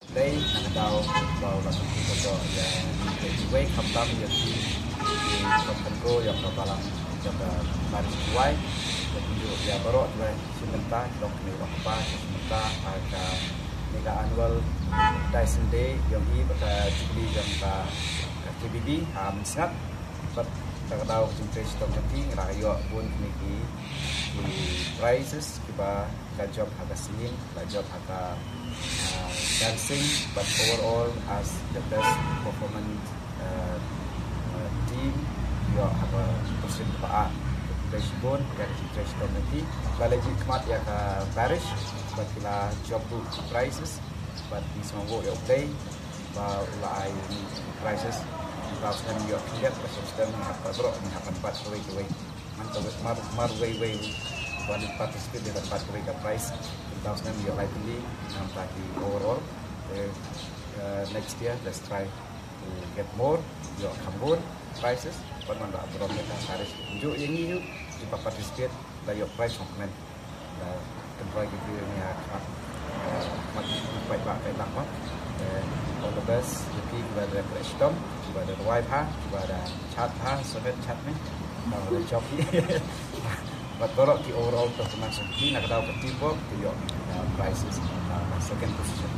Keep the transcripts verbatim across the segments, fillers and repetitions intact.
Dei na ka daw ba u la kyntu ka doh ïa kiwei khamtam ïa ki ki pynkhynraw ïa ka balang jong ka Parish Jowai. Ïa ki ïa baroh kiba shim bynta, ki long kmie ki kpa, ki shim bynta ha kane ka annual Dyson Day jong i bad ka Jubilee jong ka K B B ha Mynsngat. Bad na ka daw ka jingtrei shitom jong ki nga la ïoh bun kine ki prizes kiba la jop ha ka singing, la jop ha ka, ah, dancing, but overall as the best performance, ah, ah, team, ïoh ha ka position kaba ar. Trei shibun, ka trei shitom jong ki. La leit khmat ïa ka parish, bad ki la jop buh prizes, bad ki sngewbha ïa U Blei ba u la ai prizes. Ba sngewbha ïoh khyndiat ba sngewbha ngi hap baroh ngi hap ban bat kawei kawei. Man kawei mar mar wei wei. Ba ngi participate da ban bat kawei ka prize. Ba sngewbha ïoh lai tylli namta ki overall. Eh, eh, next year let's try to get more, ïoh kham bun prizes. Ban man da baroh ka parish. Ju ïa ngi ju ju participate da ïoh prize hok men. Da kynroi ki briew ïa nga khmat, eh, khmat paidbah paidlang ma. Eh, all the best ïa phi kiba da trei shitom, kiba da rwai bha, kiba da chat bha, sohkhet chat me. Kiba da jop hi. Bad baroh ki overall performance jong ki na ka daw ka teamwork ki ïoh, eh, prizes, eh, second position.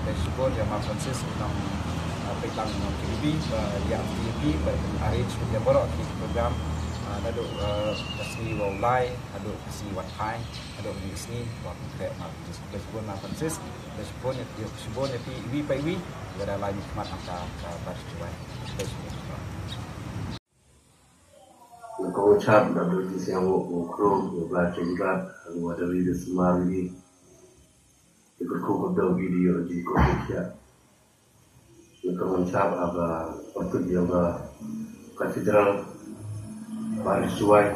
Te shibun ïa Ma Francis u nong, eh, paidlang nong K B B ba ïa K B B ba arrange ïa baroh ki program, eh, naduh, eh, ka sngi ba u lai haduh ka sngi wat phai, haduh ka sngi wat phai. Ma Francis, khublei shibun Ma Francis, khublei shibun ïa phi, shibun ïa phi iwei pa iwei ba da lai mihkhmat ha ka Parish Jowai. Khublei shibun. Nga kong chap da dei ki siang u u krum u ba chim rat u wa da ri da sumar ri. Ki kyrkhu kyrdoh video ji ko ki khia. Nga kong chap ha ka patut ïa ka Cathedral Parish Jowai.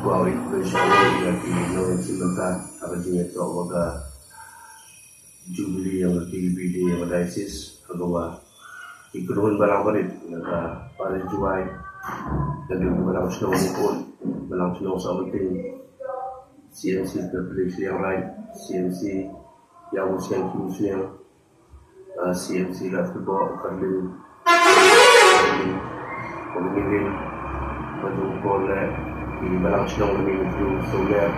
Ko ri ko sha ïa ki nong chim bynta ha ka jingïatoh wa ka Jubilee ïa ka K B B ïa ka diocese ha ka wa ki kynhun balang barit ïa ka Parish Jowai. Ïa ki balang shnong Mukut, balang shnong Sawating, C M C Patrick Liang Rai, C M C Yang Siang Kim Siang, ah, C M C Lat Kebok, Karlin, Karlin, Karlin, Bajung Kole, ki balang shnong ni Mukut, Soler,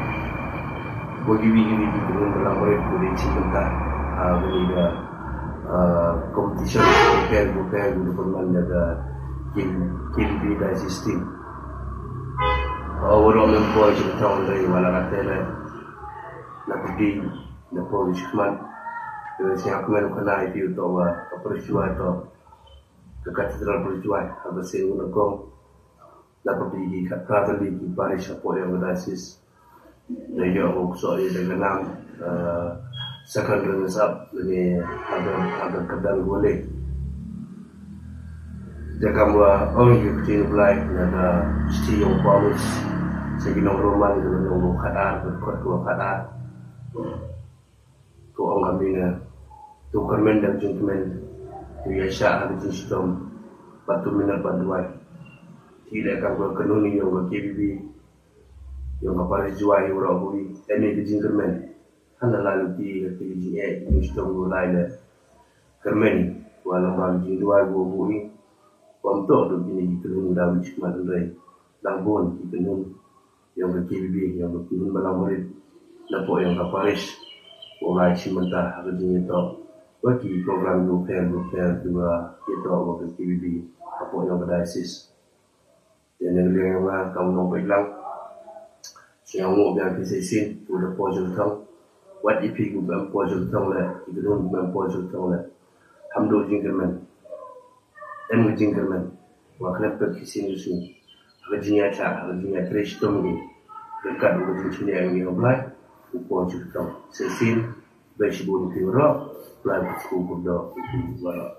Bagi wigi wigi dengan berang barit bagi cinta. Ah, bagi da, ah, competition, bukan, bukan, bukan mana da K B B da system. Ah, orang mempunyai cerita orang dari wala rata lah. Nak pergi, nak pergi sekolah. Dengan siapa mana kena itu tu, apa peristiwa tu. Ke katedral peristiwa, apa sih guna kong. Dapat di, di kata tadi di parish hapoh ïa ka diocese. Da ïoh u ksoh ïa da ka nam, eh, second runners up lane ha ka, ha ka kyrdan gole. Jaka ba ong ïa ka ktien Blai na ka shithi jong u Paulus sha ki nong Roman ka lynnong ba khatar, ka dkhot ba khatar. Ka ong kumne, to kyrmen da ka jingkmen, to ïaishah ha ka jingshitom, bad to minot bad duwai. Te leh kam ka kynhun ïong ka K B B, ïong ka parish Jowai, ïong baroh kawei, em ïa ka jingkyrmen. Hana la luti ka jingeh, ka jingshitom, ka lai leh. Kyrmen, wa lang ba ka jingduwai, wa buh ïa. Wa ym toh da kine ki kynhun da wich kmat hynrei dang bun ki kynhun ïong ka K B B, ïong ka kynhun balang barit napoh ïong ka parish. Wa lai shim bynta ha ka jingïatoh wa ki program ïong pher ïong pher ki wa ïatoh wa ka K B B hapoh ïong ka diocese. Ïa ne liang ïong nga kam nong peit lang. Sngewbha biang ki seisin u da por jong thong. Wat i phi gu bam por jong thong le, ki kynhun gu bam por jong thong le. Ham do jingkyrmen. Em ka jingkyrmen. Wa khlem pep ki sien ki sien. Ha ka jingïacha, ha ka jingïatrei shitom ngi. Ryngkat u ka jingchynniang ngi ha Blai. U por jong thong. Seisin, bai shibun ki rok, Blai ku sku ku dok ki rok.